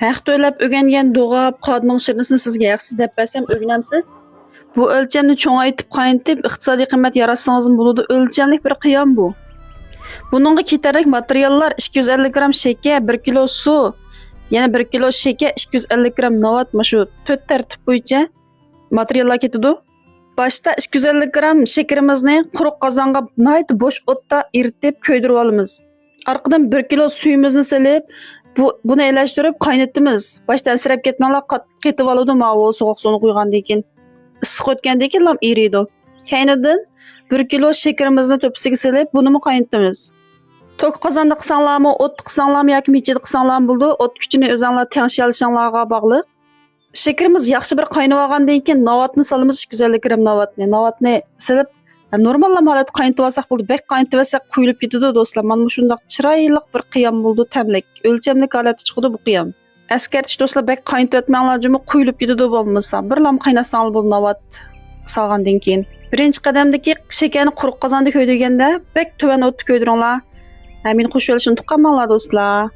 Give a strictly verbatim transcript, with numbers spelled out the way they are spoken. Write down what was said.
ھەق تۆلەپ ئۆگەنگەن دوغاپ، قادىنىڭ شىرنىسىنى سىزگە ھەقسىز دەپ بەرسەم، ئۆگىنەمسىز؟ بۇ ئۆلچەمنى چوڭايتىپ، قاينىتىپ، ئىقتىسادىي قىممەت ياراتسىڭىزمۇ بولىدۇ. ئۆلچەملىك بىر قىيام بۇ. بۇنىڭغا كېتەرلىك ماتېرىياللار: ئىككى يۈز ئەللىك گرام شېكەر، بىر كىلو سۇ، يەنە بىر كىلو شېكەر، ئىككى يۈز ئەللىك گرام ناۋات، مۇشۇ تۆت تەرتىپ بويىچە ماتېرىياللار كېتىدۇ. باشتا ئىككى يۈز ئەللىك گرام شېكىرىمىزنى قۇرۇق قازانغا ناھايىتى بوش ئوتتا ئېرىتىپ كۆيدۈرۈۋالىمىز. ئارقىدىن بىر كىلو سۈيىمىزنى سېلىپ، بۇ، بۇنى ئېلەشتۈرۈپ قاينىتىمىز. باشتا ئەنسىرەپ كەتمەڭلار، قات-، قېتىۋالىدۇ ماۋۇ سوغۇق سۇنى قۇيغاندىن كېيىن. ئىسسىق ئۆتكەندىن كېيىن لام ئېرىيدۇ. كەينىدىن بىر كىلو شېكىرىمىزنى تۆپىسىگە سېلىپ، بۇنىمۇ قاينىتىمىز. توك قازاندا قىلساڭلارمۇ، ئوتتا قىلساڭلارمۇ ياكى مىچىدا قىلساڭلارمۇ بولىدۇ. ئوت كۈچىنى ئۆزۈڭلار تەڭشىيەلىشىڭلارغا باغلىق. شېكىرىمىز ياخشى بىر قاينىۋالغاندىن كېيىن، ناۋاتنى سالىمىز، ئىككى يۈز ئەللىك گرام ناۋاتنى. ناۋاتنى سېلىپ، نورمال ھالەتتە قاينىتىۋالساق بولىدۇ. بەك قاينىتىۋەتسەك، قۇيۇلۇپ كېتىدۇ، دوستلار. مانا مۇشۇنداق چىرايلىق بىر قىيام بولىدۇ، تەملىك. ئۆلچەملىك ھالەتتە چىقىدۇ بۇ قىيام. ئەسكەرتىش، دوستلار، بەك قاينىتىۋەتمەڭلار، جۇمۇ قۇيۇلۇپ كېتىدۇ بولمىسا. بىر لام قايناتساڭلار بولىدۇ ناۋات سالغاندىن كېيىن. بىرىنچى قەدەمدىكى شېكەرنى قۇرۇق قازاندا كۆيدۈرگەندە، بەك تۆۋەن ئوتتا كۆيدۈرۈڭلار. ھە، مېنى قوشۇۋېلىشنى ئۇنتۇپ قالماڭلار، دوستلار.